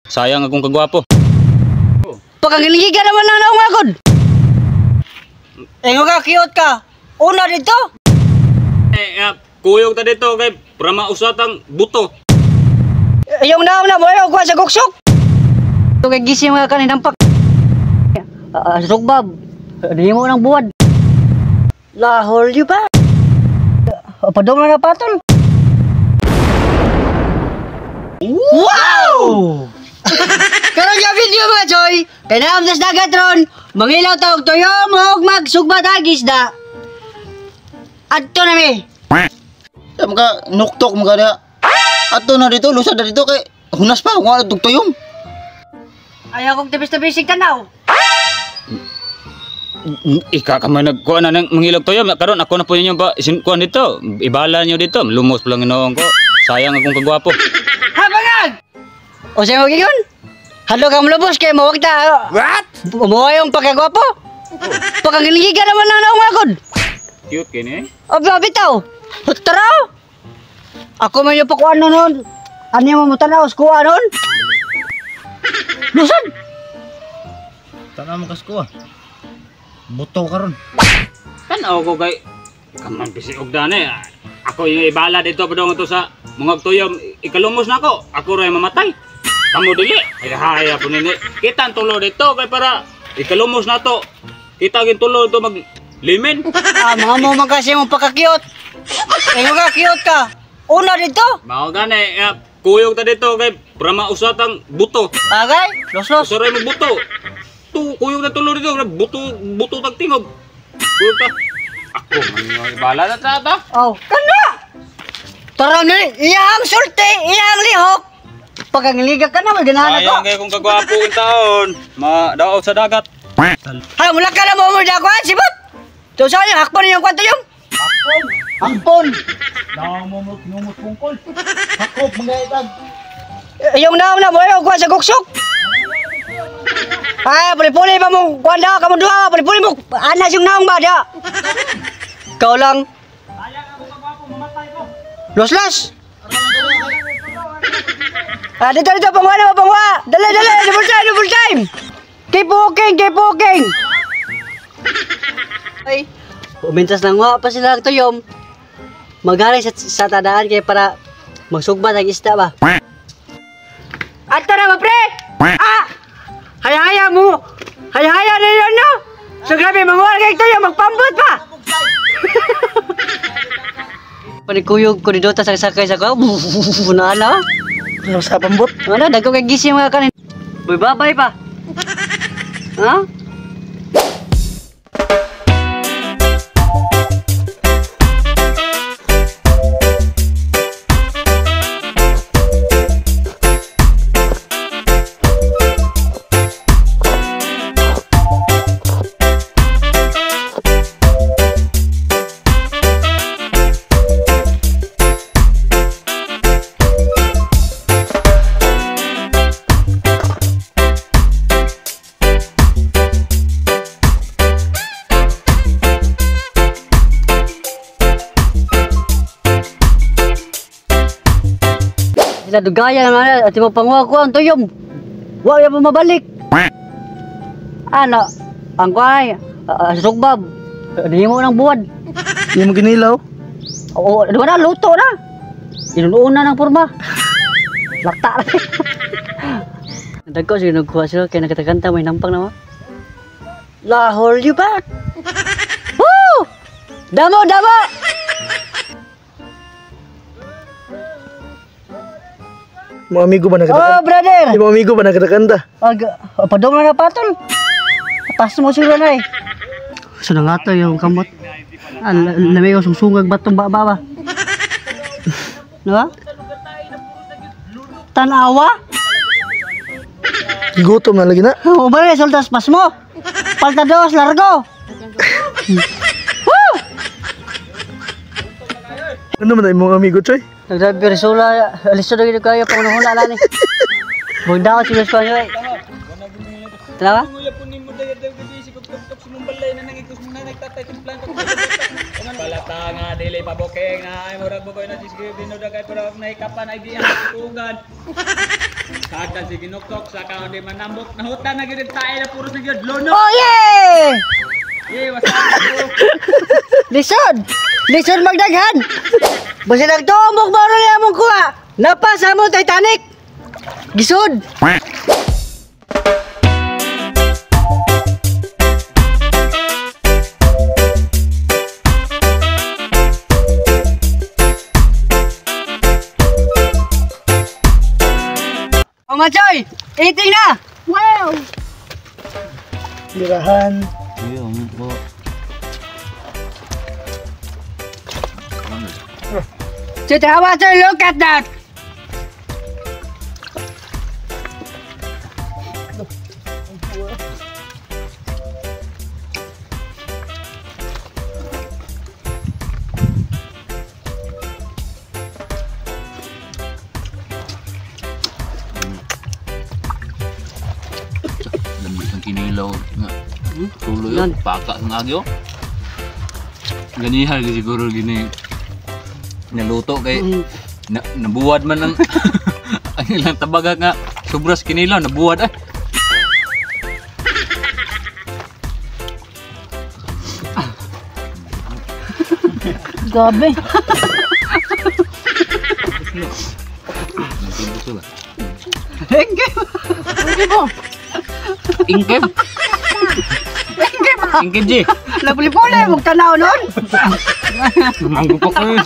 Sayang akong kagwapo. Pagkangiligan naman na naong agod. Ingo ka, cute ka. Una dito. Eh, kuyog ta dito kay para mausatang buto. Yung naong na mo, ayaw kuha sa guksok. Ito kay gising mga kanin pak. Sugbab. Di mo ng buwad. Lahol yu pa. Padong na napatol. Wow! Karon nga video mga choy, kay naam sa dagat ron, mangilaw tawag tuyo mo magsugba tag isda. Adto na mi. Maka nuktok mga na. Adto na dito, lusad na dito kay hunas pa kung ano tugtuyom. Ayaw kong tabis-tabisig tanaw. Ika ka man nagkuha na ng mangilog tuyo. Karon ako na po ninyo ba kuan dito. Ibala niyo dito. Lumos pa lang ginoong ko. Sayang akong kagwapo. Habangag! O sa'yo magigon? Halo ka malubos kay mawag ta. What? Mo yung pagkagwapo? Pagkangiligan naman na naong agod. Cute kini. Abi bitaw. Tara. Ako man yung pakuan nun. Ano yung mamutanaw sa kuha nun? Lusad! Tanaw mo kas kuha. Buto karon. Tanaw ko kay kaman bisi og dani. Ako yung ibala dito padung to sa mga tuyom, ikalumos na ako. Ako ray mamatay. Kamo dili. Ay haya po nini. Kita ang tulo dito kay para ikalumos na to. Kita gin tulo dito mag limen. Ah, mga mo man kasi mong pagka-cute. Ingo ka, cute ka. Una dito. Mao gani, kuyog ta dito kay para mausatang buto. Agay, los-los. Usaray mo buto. Tu kuyog na tulo dito, buto buto tag tingog. Kuyog ta. Ako man yung ibala na ta ta. Oh, kana. Tara ni, iyang sulti, iyang lihok. Pagkangiliga ka na, maganahan ako. Sayang kay kung kagwapo ang taon, madaot sa dagat. Hay, mula ka na mo mo dakuan, sibot. To sa inyo, hakpon yung kwanto yung. Hakpon. Hakpon. Naong mo numot pungkol. Hakop mga itag. Yung naong na mo, ayaw kuha sa guksok. Ay, puli-puli pa mo, kuha na, kamu dua, puli-puli mo, anas yung naong ba, da? Ikaw lang. Los-los. Ah, dito, dito, panguha na, panguha. Dali, dali, double time, double time. Keep walking, keep walking. Ay, umintas lang nga pa sila tuyom. Magaling sa tadaan kaya para magsugba ng isda ba. Ato na ba, pre? Ah! Haya-haya mo! Haya-haya na yun, no? So grabe, manguha kayo tuyom, magpambot pa! Panikuyog ko dito, tas sakay sa ko. Naala. Ano sa pambot? Ano, dagko kay gising mga kanin. Boy, babay pa. Ha? Sila dugaya naman at mo panguha ko ang tuyom. Wa ya mabalik. Ano? Ang kuhay, sugbab. Di mo nang buwad. Di mo ginilaw. Oo, di ba na luto na. Inuuna ng porma. Lakta. Dagko sige nagkuha sila kay nakatakanta may nampang na mo. Lahol you back. Woo! Damo, damo. Mga amigo ba nagkakanta? Oh, brother! Yung mga amigo ba nagkakanta? Padong na napatol. Pas mo sila na eh. So na nga to yung kamot. Lamig ko sungsungag batong baba ba? Diba? Tanawa? Gutom na lagi na. Oo ba rin, soltas pas mo. Palta dos, largo. Woo! Ano man ang mga amigo, Choy? Nagsabi, Rizula, alisto na gino kayo, pangunahula lang eh. Bugdaw, silos ko nyo eh. Tara ba? Palata nga, dili paboking na ay murag bukoy na sisgib, dinuda kay pero nahikapan ay di ang tugan. Sadal si Ginuktok sa kaon di manambok nahutan na gyud tae na puros na gyud lono. Oh yeah! Ye, wasa. Lisod! Lisod magdaghan! Basta nagtuomok ba rin among kuha? Napa sa among Titanic! Gisod! Oh, Machoy! Eating na! Wow! Lirahan. Ayun po. Choy, tawa, Choy! Look at that! Lamig ang kinilaw nga. Tuloy Yan. paka ng agyo. Ganihan gyud siguro gini naluto kay na, nabuwad man ang ang ilang tabaga nga sobras kinilaw nabuwad ay. Grabe! Nagtibuso ba? Engge! Ingkeb. Engge ba? Ingkeb G. Nagpuli-puli, huwag tanaw nun! Manggo pa kayo.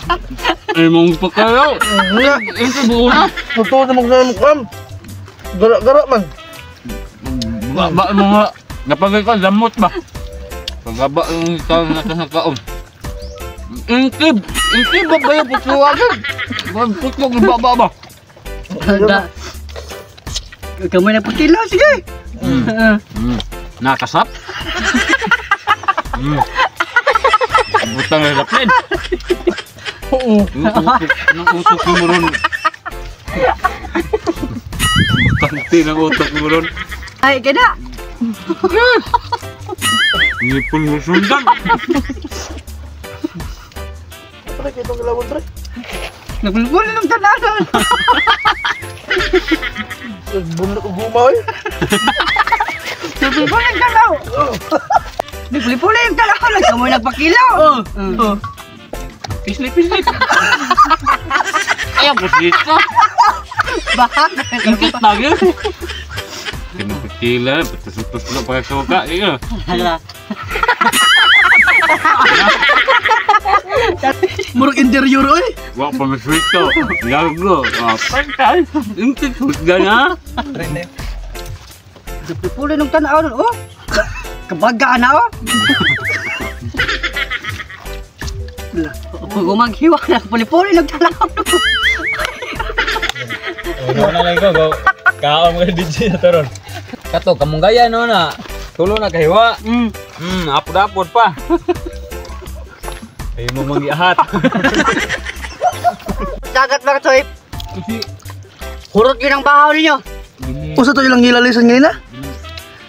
Ay, manggo pa kayo. Ito buo na. Totoo na magdamukam. Gara-gara man. Ba, ba, mga napagay ka, lamot ba? Pagaba yung ikaw na sa kaon. Ingkib! Ingkib ba ba yung putlo agad? Putlo, ba ba ba? Da. Ikaw mo na putilo, sige! Nakasap? Butang na lapin. Oo. Nang utok mo ron. Butang ng utok mo ron. Ay, gana! Ngipon mo sundan. Pre, kitong gilawon pre. Nagpuli-puli ng tanaw nun! Bunot og guma oy. Nagpuli-puli ng tanaw! Nagpuli-puli ng tanaw! Ikaw mo nagpakilaw! Oh. Pislit, pislit. Ayaw ko dito. Bakit? Ingkit na yun. Kinapitila, patusok-tusok pa suka. Iyo. Hala. Murag interior oy. Wa pa maswito. Gago. Ah, pantay. Ingkit husga na. Nagpuli-puli ng tanaw nun, oh! Kabaga na, oh! Gumaghiwa na, puli-puli ng tanaw nun! Wala lang ko. Kaon mo DJ na taron. Kato, kamunggaya no na. Tulo na kahiwa. Apod-apod pa. Ay mo mangiahat. Dagat mga choy. Hurot yun ang bahaw ninyo. Usa to ilang gilalisan ngayon na?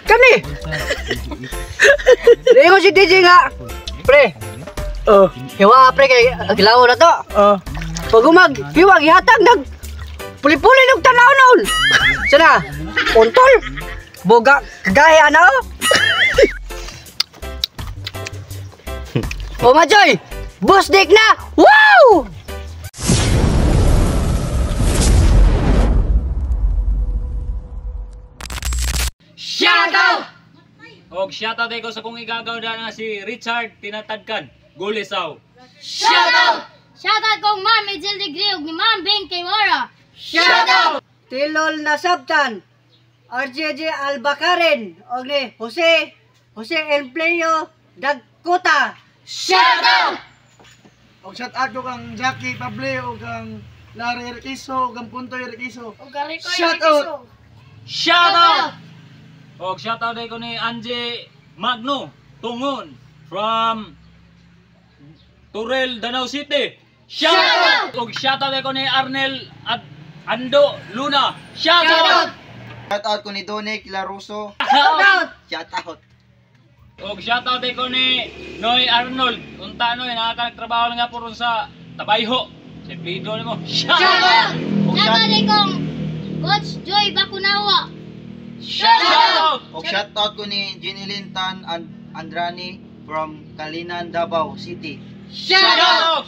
Kani! Lingon si DJ nga. Pre, Oh. hiwa pre kay gilaw na to. Oh. Pag umag, hiwa gihatag nag puli-puli ng tanaw noon. Sana, kontol. Boga, kagaya na oh. Oh, Majoy! Boss Dick na! Wow! Shout out! Og shout out ko sa kong igagaw na si Richard Tinatadkan Gulisaw. Shout out! Shout out kong Ma'am Ejel Degree ug ni Ma'am Bing Kimora. Shout out! Tilol na Sabtan, RJJ Albacaren, og ni Jose, Jose Empleo Dagkota. Shout out! Og shout out ko kang Jackie Pable og kang Larry Eriquiso og kang Puntoy Eriquiso. Ug Rico Shout out! Shout out! Og shout out ko ni Angie Magno Tungon from Turel, Danau City. Shout out! Og shout out ko ni Arnel at Ando Luna. Shout out! Shout out ko ni Donic Laruso. Shout out! Shout out. Og shout out ko ni Noy Arnold. Unta Noy, nakakagtrabaho lang nga po ron sa Tabayho. Si Pido nimo. Shout out! Shout out kong Coach Joy Bakunawa. Shout out! Og shout out ko ni Jeneline Tan Andrani from Kalinan, Davao City. Shout out!